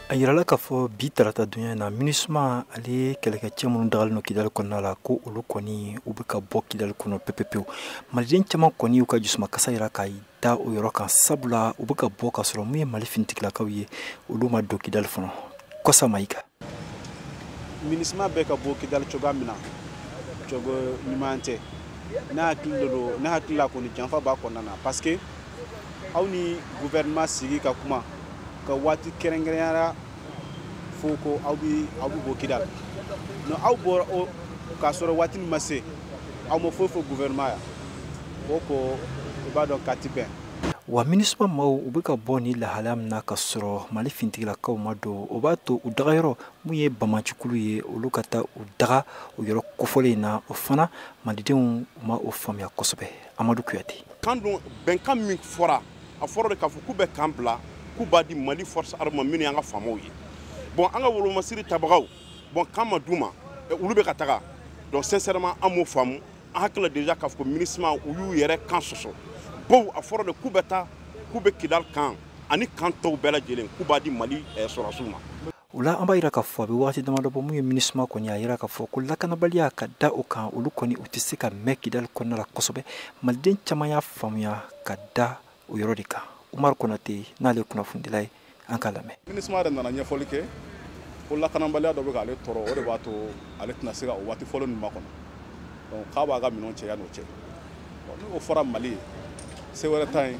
A yirala k'a fɔ bi tarata dunya na, MINUSMA ale kɛlɛkɛcɛ minnu dagalen don Kidali kɔnɔna la, ko olu kɔni u bɛ ka bɔ Kidali kɔnɔ pepepewu. Maliden caman kɔni y'u ka jusumakasa yira ka da o yɔrɔ kan, sabula u bɛ ka bɔ ka sɔrɔ mun ye Mali finitigilakaw ye, olu ma don Kidali fɔlɔ. Kɔsa Mayiga. MINUSMA bɛ ka bɔ Kidali cogoya min na, cogo ɲuman tɛ. Ne hakili de don, ne hakili la kɔni janfa b'a kɔnɔna na, parce que aw ni gouvernement sigi ka kuma ka waati kɛrɛnkɛrɛnyara fo ko aw bi bɔ Kidali. Non, aw bɔra o k'a sɔrɔ waati min ma se, aw ma foyi fɔ gouvernement ya o ko i b'a dɔn k'a ti bɛn. Wa MINUSMA maaw u bɛ ka bɔ ni lahalaya min na ka sɔrɔ Mali finitigilakaw ma don, o b'a to u dagayɔrɔ mun ye bamacikulu ye, olu ka taa u daga o yɔrɔ kofɔlen in na. O fana, malidenw ma o faamuya kosɛbɛ. Amadu Kuyate. Kan dun bɛnkan min fɔra, a fɔra de k'a fɔ k'u bɛ kan bila, k'u b'a di Mali force armée minnu y'an ka faamaw ye. Bon, an ka wolomasiri tabagaw, bon, kan ma d'u ma, olu bɛ ka taga. Donc sincèrement, an m'o faamu. An hakili la déjà k'a fɔ ko MINUSMA u y'u yɛrɛ kan sɔsɔ bawo a fɔra de k'u bɛ taa, k'u bɛ Kidali kan ani kan tɔw bɛɛ lajɛlen, k'u b'a di Mali sɔrɔdasiw ma. O la, an b'a yira k'a fɔ a bɛ waati damadɔ bɔ, mun ye MINUSMA kɔni, a yira k'a fɔ ko lakanabaliya ka da o kan, olu kɔni u tɛ se ka mɛn Kidali kɔnɔna la kosɛbɛ. Maliden caman y'a faamuya ka da o yɔrɔ de kan. Umaru Konate n'ale ye kunnafonidila ye, an k'a lamɛn. MINUSMA yɛrɛ nana ɲɛfɔli kɛ ko lakanabaliya dɔ bɛ k'ale tɔɔrɔ, o de b'a to ale tɛna se ka o waati fɔlɔ ninnu makɔnɔ. Donc k'a b'a ka minɛnw cɛ yan'o cɛ. Ni o fɔra Mali ye, se wɛrɛ t'an ye.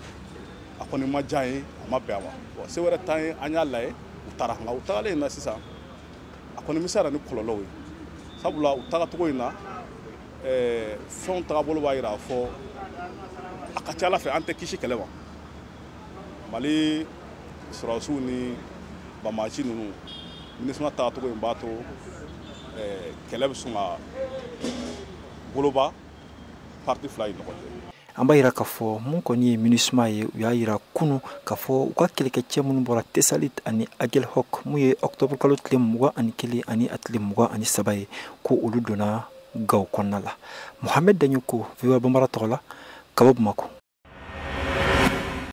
A kɔni ma diya ye, a ma bɛn a ma. Bon, se wɛrɛ t'an ye, an y'a lajɛ u taara. Nka u tagalen in na sisan, a kɔni bɛ se ka na ni kɔlɔlɔw ye, sabula u tagacogo in na, fɛnw tagabolo b'a jira fɔ a ka ca ala fɛ an tɛ kisi kɛlɛ ma. Mali sɔrɔdasiw ni bamaci ninnu, MINUSMA tagacogo in b'a to kɛlɛ bɛ sɔn ka boloba parti fila in ɲɔgɔn cɛ. An b'a yira k'a fɔ mun kɔni ye MINUSMA ye, u y'a yira kunu k'a fɔ u ka kɛlɛkɛcɛ minnu bɔra Tesalit ani Aguelhok, mun ye octobre kalo tile 21 ani a tile 23 ye, ko olu donna Gawo kɔnɔna la. Mohamed Daɲoko, VOA Bambara tɔgɔ la, ka bɔ Bamako.